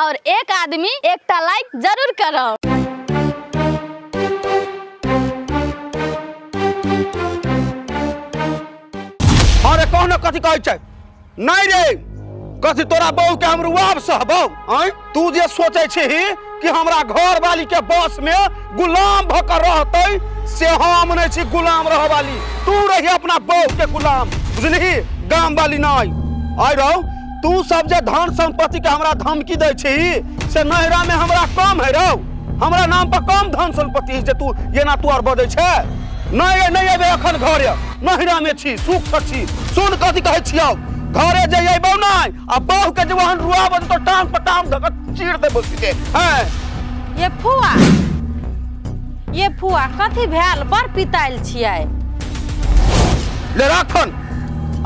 और एक आदमी एकटा लाइक जरूर करब। अरे कौन कथी कहै छै? नहीं रे, कथी तोरा बहू के हम रुआब सहबौ? आँय, तू जे सोचै छिही कि हमरा घर वाली के बस में गुलाम भ के रहतै, से हम नहीं छी गुलाम रह वाली। तू रही अपना बहू के गुलाम, बुझलिही? गाम वाली नहीं। आइ रहो, तू सब जे धन संपत्ति के हमरा धमकी दै छिही से नहिरा में हमरा कम है रहो। हमरा नाम पर कम धन संपत्ति है जे तू एना तू और बजै छै। नहीं नहीं अबे अखन घरे, नहिरा में छी, सुख से छी। सुन कथी कहै छियौ, घरे जे अयबौ नहि आ बहू के जे वहन रुआब तो टांग पर टांग धक चीर देबौ सीधे। हैं ये फुआ, ये फुआ कथी भेल? बड़ पितायल छियै। ले राखन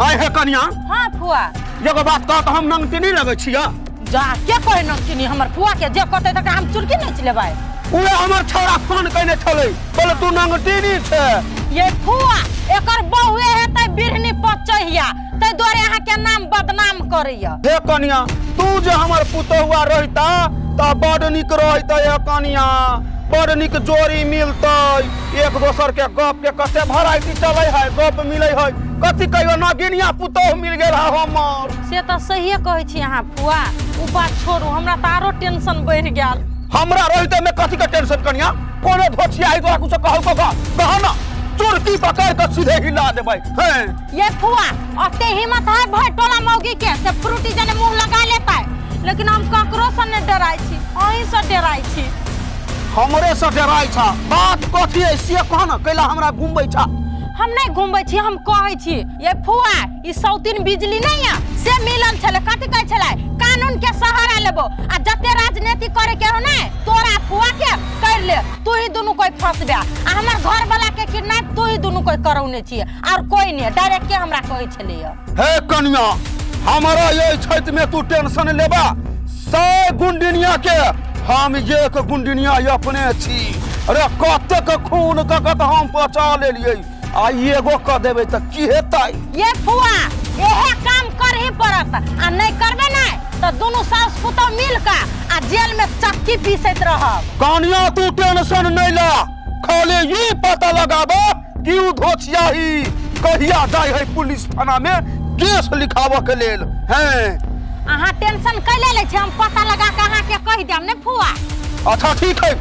आइ हे कनिया। हां फुआ, एगो बात कह त हम नंगटी नहीं लगै छियै? जा के कहै नंगटिनी? हमर फुआ के जे कहतै तकरा हम चुरकी नहि लेबै। उहे हमर छौड़ा फोन कयने छलै, बोले तू नंगटिनी छै। ये फुआ एकर बहुए हेतै बिरहनी पचहिया, तै दुआरे अहाँ के नाम बदनाम करैया। हे कनिया, तू जे हमर पुतहुआ रहिता त बड नीक रहितै। हे कनिया, बड नीक जोड़ी मिलतै, एक दोसर के गप के कते वैरायटी चलै है, गप मिलै है। कथी कहियो नगिनिया पुतहु मिल गेल है हमर। से त सहिए कहै छी अहाँ फुआ। उ बात छोड़ू, हमरा त आरो टेंशन बढ़ि गेल। हमरा रहिते में कथी के टेंशन कनिया? कोनो धोछिया है तोरा कुछ कहौ को कह ना, चुरकी पकड़ के सीधे हिला देबै। हैं ये फुआ, अते हिम्मत है भई टोला मौगी के से फ्रूटी जने मुंह लगा लेतै, लेकिन हम ककरो से नहीं डराइ छी, अहीं से डराइ छी। हमरे से डराइ छा? बात कथी है से कह ना, कैला हमरा घुमबै छा? हम नहीं घुमबै छी, हम कहै छी। ये फुआ, ई सौतीन बिजली नहीं है से मिलल छलै, कथी कहै छलै कानून के सहारा लेबो आ जते राजनीति करे के हो ने तोरा फुआ के कर ले, तू ही दुनू कोई फंसबे आ हमर घर वाला के किडनैप तू ही दुनू कोई करौने छी और कोई नहीं। डायरेक्ट के हमरा कहै छलै। हे कनिया, हमरा ये क्षेत्र में तू टेंशन लेबा? 100 गुंडिनिया के हम एक गुंडिनिया अपने छी। अरे कतेक खून कत हम बचा लेलियै, आ एगो क देबै त की हेतै? ये फुआ, एहे काम करही पड़त आ नहीं करबे नै त दुनू सास पुतहु मिल के आ जेल में चक्की पीसैत रहब। कनिया तू टेंशन नहीं ला, खाली ई पता लगाबो कि उ धोछिया ही कहिया जाय है पुलिस थाना में केस लिखाबऽ के लेल। हैं अहाँ टेंशन कैले लै छी, हम पता लगा के अहाँ के कहि देब ने फुआ। अच्छा ठीक है,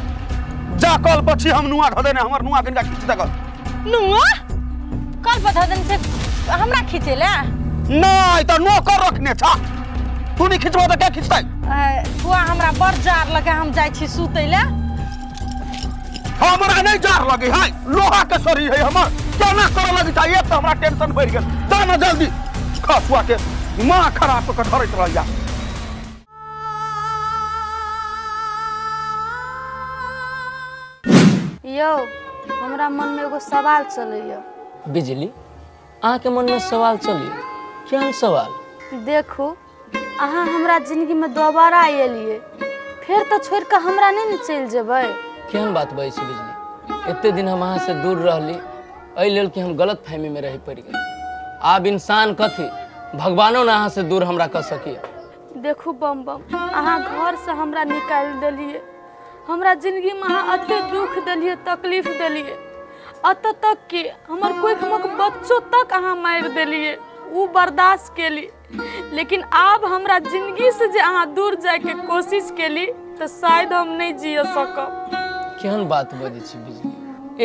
जा कल पछी हम नुआ धऽ देने, हमर नुआ कनिका खींच देगल। नुआ कल पर धऽ देने से हमरा खींचे ले? नहीं त नौकर रखने छा, तू नहीं खिंचबो त के खिंचतै? फुआ हमरा बड़ जार लगे, हम जाइ छी सुतै ले। हमरा नहीं जार लगे है, लोहा के शरीर है हमर, केना करऽ लगी छै? एक त हमरा टेंशन बढ़ि गेल। जा ना जल्दी, खसुआ के माँ खराब क धरैत रहैया। यौ, हमरा मन में एगो सवाल चलैया। बिजली, अहाँ के मन में सवाल चलिए? केहन सवाल? देखू, अहाँ हमरा जिंदगी में दोबारा एलियै, फेर तो छोड़ के हमरा नहीं ने चलि जेबै। केहन बात बजै छी बिजली? एते दिन हम अहाँ से दूर रहली एहि लेल कि हम गलत फहमी में रही पड़ि गेल। आब इंसान कथी, भगवानो ने अहाँ से दूर हमरा कऽ सकिए। देखू बम बम, अहाँ घर से हमरा निकालि देलियै, हमरा जिंदगी में अहाँ एते दुख देलियै, तकलीफ देलियै, एतऽ तक कि हमर कोखिमक बच्चो तक अहाँ मारि देलियै, उ बर्दाश्त केली। लेकिन आब हमरा जिंदगी से जे अहाँ दूर जायके कोशिश केली तऽ शायद हम नहीं जिय सकब। केहन बात बजै छी बिजली?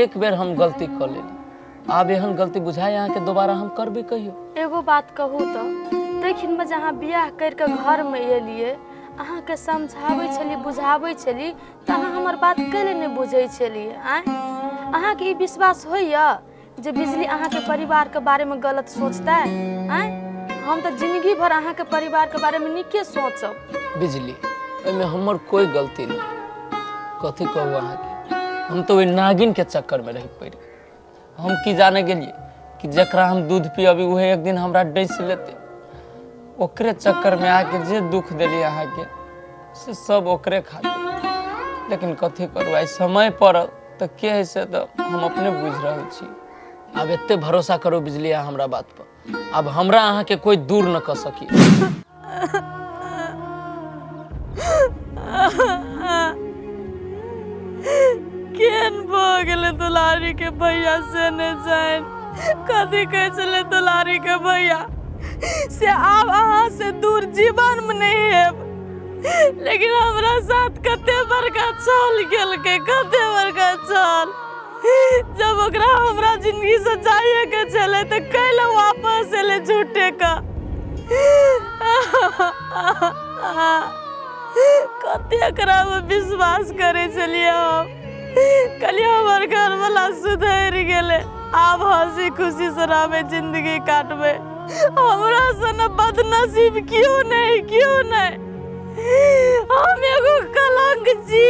एक बेर हम गलती कऽ लेली, आब एहन गलती बुझाइ अहाँके दोबारा हम करबै कहियो? एगो बात कहू तऽ, तखिनमे जे अहाँ बियाह करि कऽ घरमे एलियै, अहाँके समझाबै छली बुझाबै छली तऽ अहाँ हमर बात कैले नहि बुझै छलियै? आँय, अहाँके ई विश्वास होइया जे बिजली अहाँके परिवारके बारेमे गलत सोचतै? आँय, हम तऽ जिंदगी भर अहाँके परिवारके बारेमे नीके सोचब। बिजली, ओहिमे हमर कोई गलती नहीं। कथी कहू अहाँके, हम तऽ ओहि नागिनके चक्करमे रहि पड़ि गेल। हम की जाने गेलियै कि जकरा हम दूध पियबी उहे एक दिन हमरा डसि लेतै। ओकरे चक्करमे आके जे दुख देलियै अहाँके से सब ओकरे खातिर। लेकिन कथी करू, आइ समय पड़ल तऽ के है से तऽ हम अपने बुझि रहल छी। आब एते भरोसा करू बिजली हमरा बात पर, अब हमरा अहाँ के कोई दूर न कर सकी। के भैया से नहीं जान कथी कहै छलै दुलारी के भैया से आब अहाँ से दूर जीवन में नहीं हेब, लेकिन हमरा साथ कते बड़का छल केलकै, कते बड़का छल। जब ओकरा हमरा जिंदगी से जाइए के छलै तऽ कैला वापस एलै झूठे का। कते एकरा में विश्वास करै छलियै हम, कहलियै हमर घरवला सुधरि गेलै, आब हंसी खुशी से रहबै, जिंदगी काटबै। हमरा सन बदनसीब क्यों नहीं, क्यों नहीं। हम एगो कलंक छी,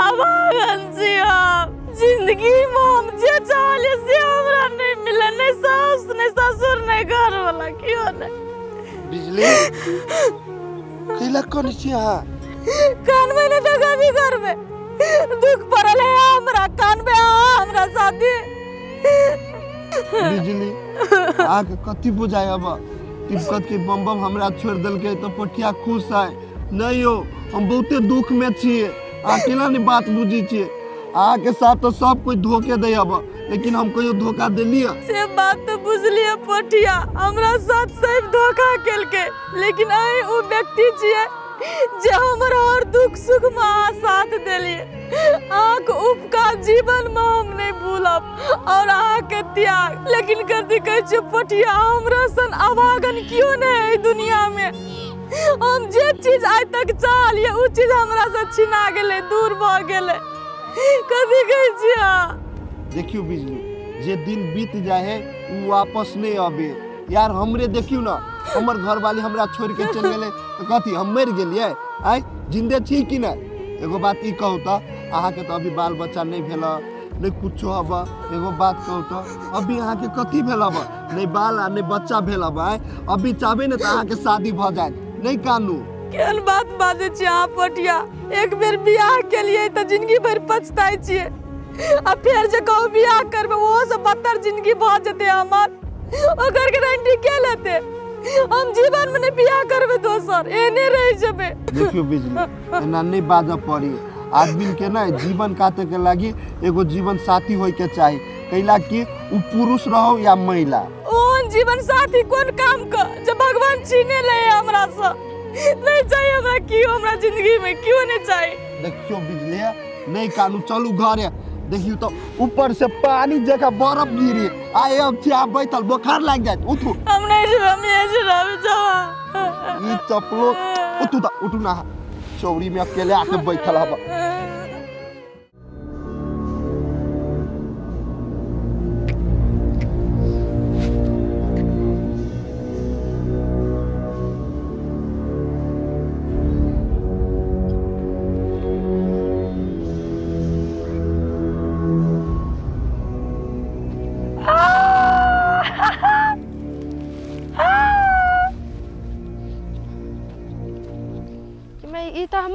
अभागन छी हम। जिंदगी में हम जे चाहलियै से हमरा नहीं मिले, नहीं सास नहीं ससुर नहीं घरवला, क्यों नहीं। बिजली कैला कनै छी अहाँ? कानबै नहि तऽ कथी करबै, दुख पड़ल है हमरा, कानबै अहाँ हमरा साथे। बिजली अहाँके कथी बुझाय अब तिपकत के बम बम हमरा छोड़ देलकै तऽ पोठिया खुश है। नहीं हो, हम बहुते दुख में छियै, अहाँ केना नहीं बात बुझै छियै? अहाँके साथ तो सब कोई धोखे दै अब, लेकिन हम कहियो धोखा देलियै? से बात तो बुझलियै पोठिया, हमरा साथ सब धोखा केलकै, लेकिन अहीं ओ व्यक्ति छियै जे हमर हर दुख सुख में अहाँ साथ देलियै। अहाँके उपकार जीवन में हम नहीं भूलब और अहाँके त्याग। लेकिन कथी कहै छियै पोठिया, हमरा सन अभागन क्यों नहीं है दुनिया में। हम जे चीज आइ तक चाहलियै ओ चीज हमरा से छिना गेलै, दूर भऽ गेलै। कथी कहै छियै अहाँ? देखियौ बिजली, जे दिन बीत जाए है उ वापस नहीं आबे। यार हमरे देखियौ ना, हमर घरवाली हमरा छोड़ के चल गेलै तऽ कथी हम मरि गेलियै? आइ जिंदे छी कि नहि? एगो बात ई कहू तऽ, अहाँके तऽ अभी बाल बच्चा नहीं भेल, नहीं कुछो हब। एगो बात कहू तऽ, अभी अहाँके कथी भेल हब? नहीं बाल आ नहीं बच्चा भेल हब। आइ अभी चाहबै ने तऽ अहाँके शादी भऽ जायत। नहीं कानू। केहन बात बाजै छियै अहाँ पोठिया? एक बेर बियाह केलियै तऽ जिंदगी भरि पछताइ छियै, आ फेर जे कहू बियाह करबै ओहो से बदतर जिंदगी भऽ जेतै हमर, ओकर गारंटी के लेतै? हम जीवन में नहीं बियाह करबै दोसर, एहने रहि जेबै। देखियौ बिजली, एना नहीं बाजऽ पड़ी। आदमी के ना जीवन काटे के लागी एगो जीवन साथी होय के चाही, कैला कि उ पुरुष रहो या महिला। ओहन जीवन साथी कोन काम का जब भगवान छीने ले हमरा से। नहीं चाहिए हमरा क्यों, हमरा जिंदगी में क्यों नहीं चाहिए। देखियौ बिजली, नहीं कानू, चलू घरे। देखियौ तो ऊपर से पानी जगह बर्फ गिरी, आए अब छिया बैठल बोखार लाग जायत। उठू। हम नहीं जेबै, हम यहीं से रहबै, जाओ। ई चप्पलो उठू त उठू ना, चौरी में अकेले आके बैठल हब।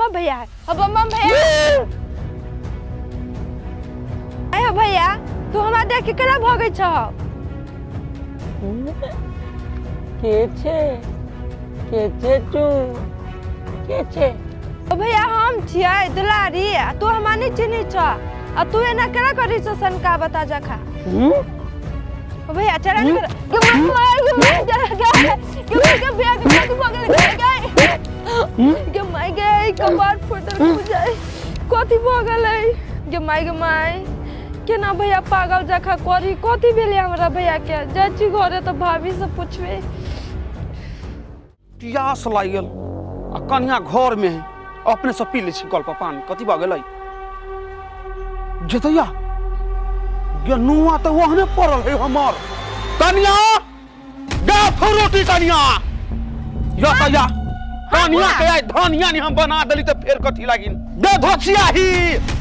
भैया है, अब बम भैया। अरे भैया, तू हमरा देख के केना भगै छह? के छे? के छे तू? के छे? ओ भैया हम छियै दुलारी, आ तू हमरा नहीं चिन्है छह, आ तू एना केना करै छह सनका बता जखा? ओ भैया चला नहीं कर, के मार के मार चला गया, के मार के भैया के कथी भऽ गेलै? गे माय गे, कपार फूटल बुझाइ, कथी भऽ गेलै? गे माय गे माय, केना भैया पागल जखा करी, कथी भेलै हमरा भैया के? जाइ छी घरे तऽ भाभी से पुछबै। प्यास लागि गेल आ कनिया घर में है, अपने से पी लै छी कल पर पानी। कथी भऽ गेलै? जेतैया गे नुआ तऽ ओहने पड़ल है हमर। कनिया गे रोटी, कनिया या तैया कनिया के आइ धनिया नि हम बना देली तऽ फेर कथी लागिन? दे धोछिया ही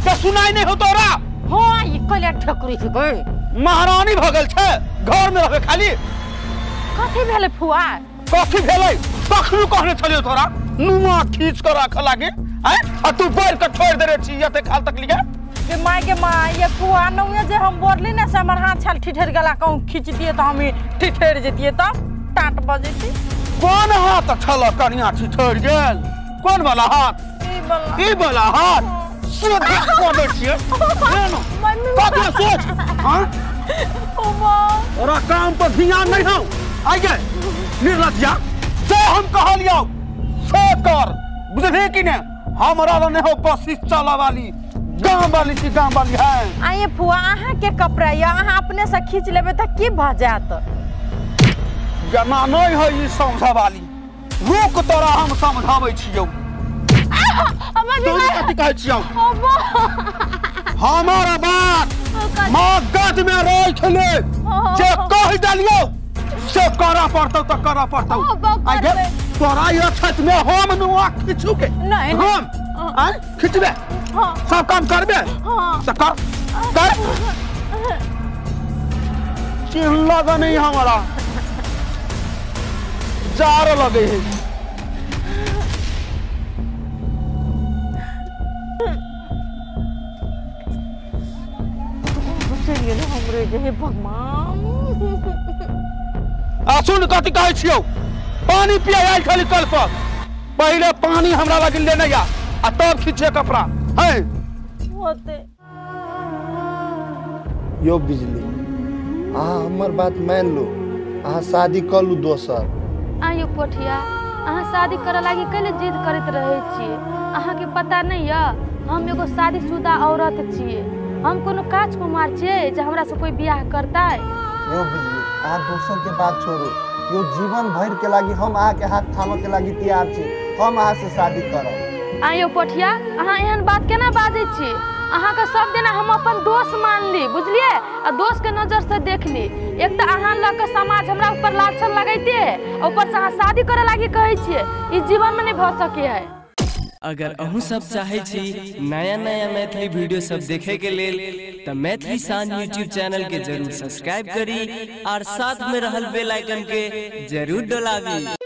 के सुनाई नहीं हो तोरा? हां, ई कले ठकुरी छै गै, महारानी भऽ गेल छै, घर में रहबे खाली। कथी भेलै फुआ? कथी भेलै? तखनो कहने छलियौ तोरा नुआ खींच के राख लागे, आँय, आ तू बढ़ के छोड़ देने छी एते खाल तक लिया। गे माय गे माय, ये फुआ नौए जे हम बोलली ने से हमर हाथ छाल ठिठेर गेला, कहूँ खींच दिए तऽ हम ठिठेर जतियै तब टाट बजैती। कोन हाथ छल कनिया ठिठेर गेल? कोन वाला हाथ? ई वाला। ई वाला हाथ? सीधा कऽ दै छियै कथी सोच हां तोरा काम पर ध्यान नहीं हौ आइ गे निर्लज्जा जे हम कहलियौ से कर बुझलिही कि ने हमरा ल नहीं हो बस चला वाली गांव वाली छी गांव वाली है। आइए फुआ अहाँ के कपड़ा या अहाँ अपने से खींच लेबे त की भ जात? जना नहीं है ई समझा वाली रुक तोरा हम समझाबै छियौ। तोरा कथी कहै छियौ? हमारा बात मगज में राख ले जे कह देलियौ से करऽ पड़तौ त करऽ पड़तौ। आइ गे तोरा ई छत में हम नुआ खींचू के नहीं हम आइ खींचबे सब काम करबे त कर कर चिल्ला नहीं हमारा जार लगे है। हमरे भगवान आ सुन कथी कहै छियौ पानी पिया आयल छली कल पर पहिले पानी हमरा लग लेने आ आ तब खींचे कपड़ा है होते। यो बिजली अहाँ हमर बात मान लो अहाँ शादी कर लू दोसर। आयो पोठिया अहाँ शादी करऽ लागी कैले जिद करैत रहै छियै? अहाँके पता नहीं यऽ हम एगो शादीशुदा औरत छियै हम कोनो काज कुमार छियै जे हमरा से कोई बियाह करतै? यो बिजली अहाँ दोसर के बात छोड़ू यो जीवन भर के लागी हम अहाँ के हाथ थामऽ के लागी तैयार छी हम अहाँ से शादी करब। आयो पोठिया अहाँ एहन बात केना बाजै छी? अहाँके सब दिना हम अपन दोस्त मान ली बुझलियै आ दोस्त के नजर से देख ली। एक तऽ अहाँ लऽ के समाज हमरा ऊपर लाछन लगैते है ऊपर से अहाँ शादी करे लागी कहै छियै ई जीवन में नहीं भऽ सकै है। अगर अहूँ सब चाहे छी नया नया मैथिली वीडियो सब देखे के लेल त मैथिली शान यूट्यूब चैनल के जरूर सब्सक्राइब करी और साथ में रहल बेल आइकन के जरूर दबावी।